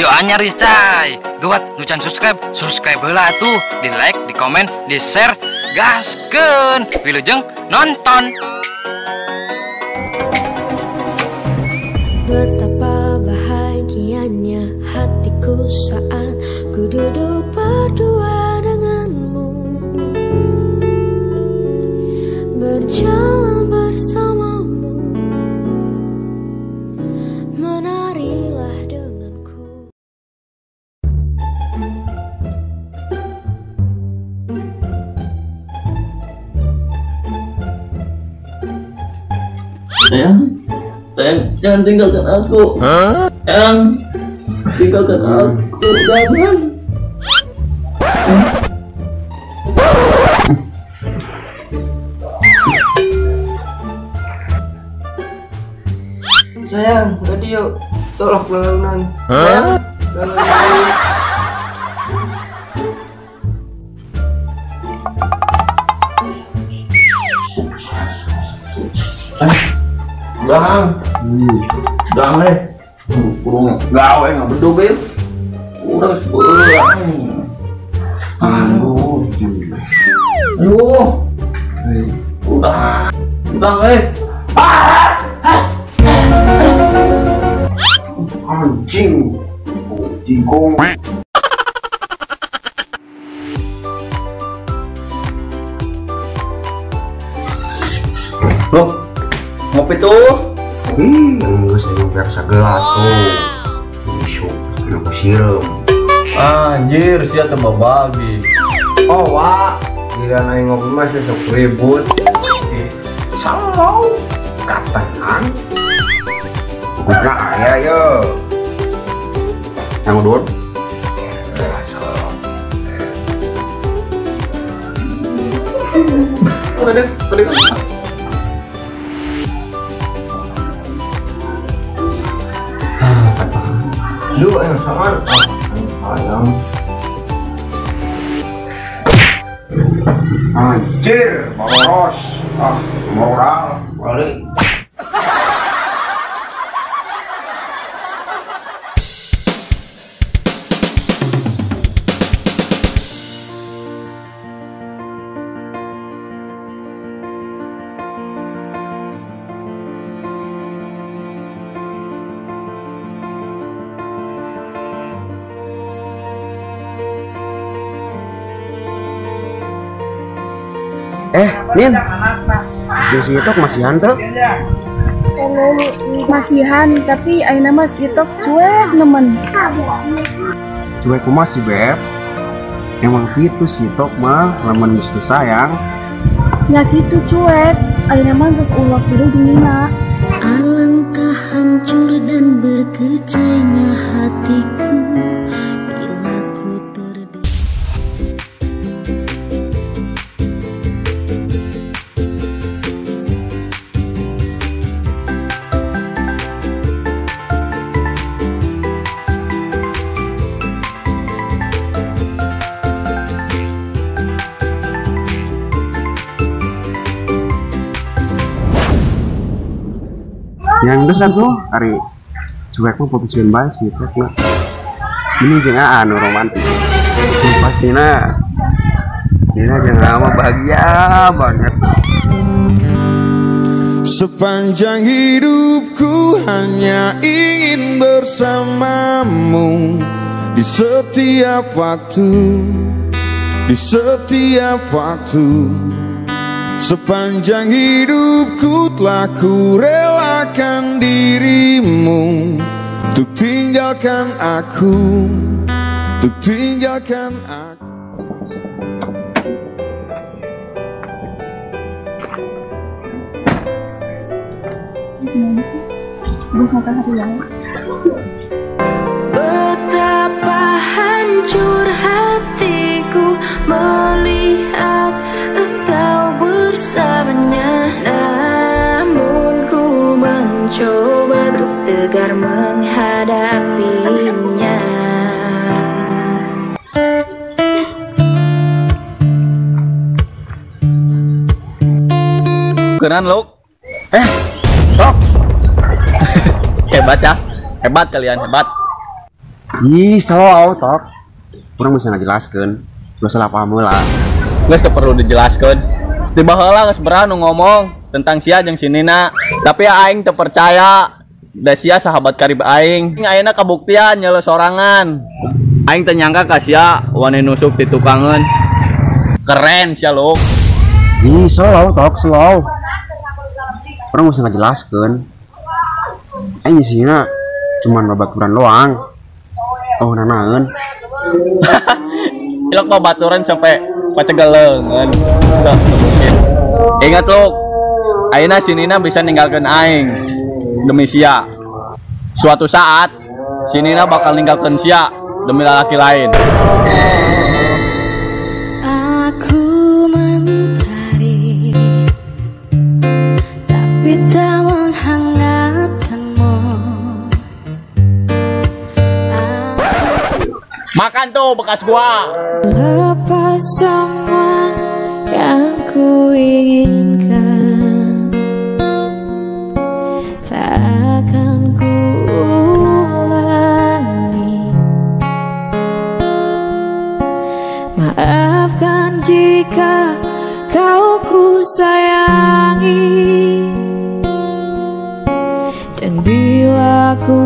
Video anyar cai. Gawat nu can subscribe, subscribe heula atuh, di like, di komen, di share, gaskeun. Wilujeng nonton. Betapa bahagianya hatiku saat ku duduk berdua denganmu, berjalan bersamamu, menarilah denganku. Sayang, sayang, jangan tinggalkan aku. Huh? Sayang, tinggalkan aku, jangan. Sayang, tadi yuk, tolak lalanan. Sayang, lalanan. Bang, bang eh, kurang gawe nggak bedog ya, kurang sebelah. Aduh, aduh, udah, bang eh, anjing, jingkong. Loh, ngopi tuh. Ih, saya biar segelas tuh. Isu, aku siram. Anjir, sia tambah bagi. Oh, wah. Gila naik ngopi mah saya sok ribut. Salau, kataan. Kumpul aya yo. Yang udur. Udah deh, udah. Lu yang sama, ayam. Anjir, boros, ah, moral, balik. Nin, jeung si Itok masihan teu? Masihan, tapi ayeuna mah si Itok cuek nemen. Cuek kumaha sih, Beb? Emang kitu si Itok mah lamun geus teu sayang. Nya kitu cuek, ayeuna mah geus ulah kieu jeung Nina. Alangkah hancur dan berkecainya hatiku. Yang besar tuh hari cuek mah putuskeun bae sih Itok mah. Ini jeung anu romantis. Pastina. Nina jeung ama bahagia banget. Sepanjang hidupku hanya ingin bersamamu di setiap waktu, di setiap waktu. Sepanjang hidupku telah ku relakan dirimu untuk tinggalkan aku, untuk tinggalkan aku. Gimana sih? Matahari ya. Betapa hancur hatiku melihat engkau bersamanya, namun ku mencoba untuk tegar menghadapinya. Kenan lo, tok. Hebat ya, hebat kalian, hebat. Ih, slow tok. Kurang bisa ngajelaskeun. Lu salah paham heula. Geus teu perlu dijelaskeun. Ti baheula geus beranu ngomong tentang sia jeung si Nina, tapi aing teu percaya. Da sia sahabat karib aing. Ayeuna kabuktian nyeuleuh sorangan. Aing teu nyangka ka sia wani nusuk di tukangeun. Keren sia lu. Ih, slow tok, slow. Urang bisa ngajelaskeun. Aing sihna cuman babaturan doang. Oh, nanaeun. Ilok babaturan sampai pacegel leungeun. Ingat lu, ayeuna si Nina bisa ninggalkeun aing demi sia. Suatu saat si Nina bakal ninggalkeun sia demi lelaki lain. Aku mentari, tapi tak menghangatkanmu. Makan tuh bekas gua. Lepas semua yang ku inginkan, tak akan ku ulangi. Maafkan jika kau ku sayangi, dan bila ku